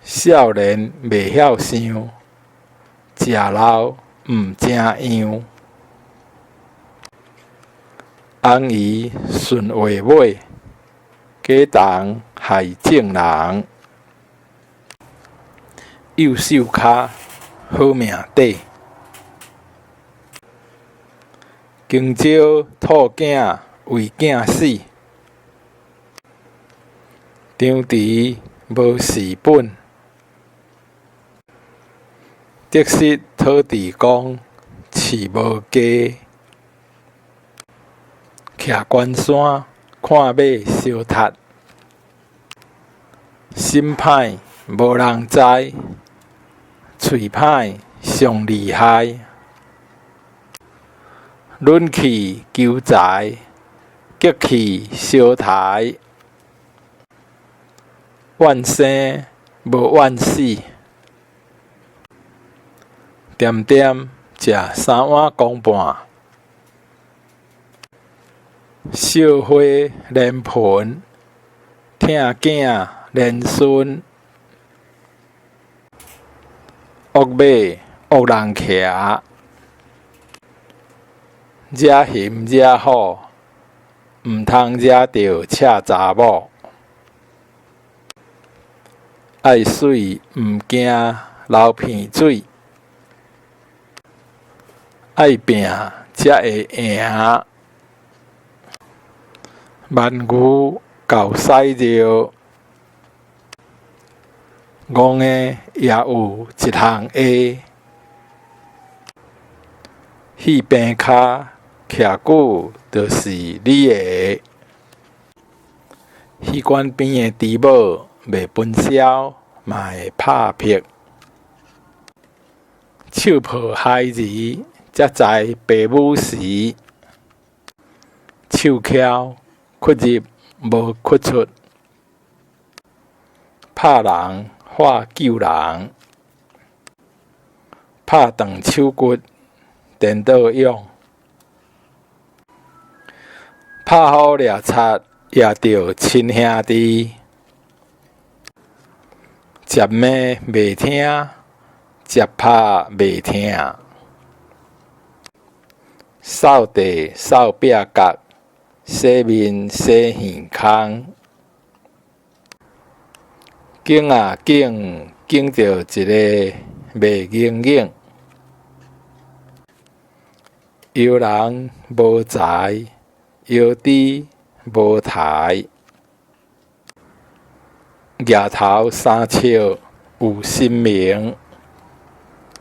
少年袂曉想，食老毋成樣。紅魚順話尾，假蟲害眾人。幼瘦跤，好命短。香蕉吐囝為囝死。張持無蝕本。得失土地公，飼無雞。徛關山，看馬相踢。心歹無人知，喙歹上厲害。忍氣求財，激氣相刣。怨生無怨死，恬恬食三碗公半。惜花憐盆，疼囝憐孫。惡馬惡人騎。惹熊惹虎，毋通惹著赤查某。愛媠毋驚流鼻水，愛拚才會贏。蠻牛猴屎尿，戇的也有一項下。戲棚跤徛久就是你的。魚關邊的豬母袂分痟嘛會拍屁。手抱孩兒才知爸母時。手蹺屈入無屈出。拍人喊救人。拍斷手骨，顛倒勇。拍虎掠賊，掖著親兄弟。食罵袂聽，食拍袂疼。掃地掃壁角，洗面洗耳空。揀啊揀，揀著一个袂英勇。搖人無才，搖豬無刣。額頭3尺有神明。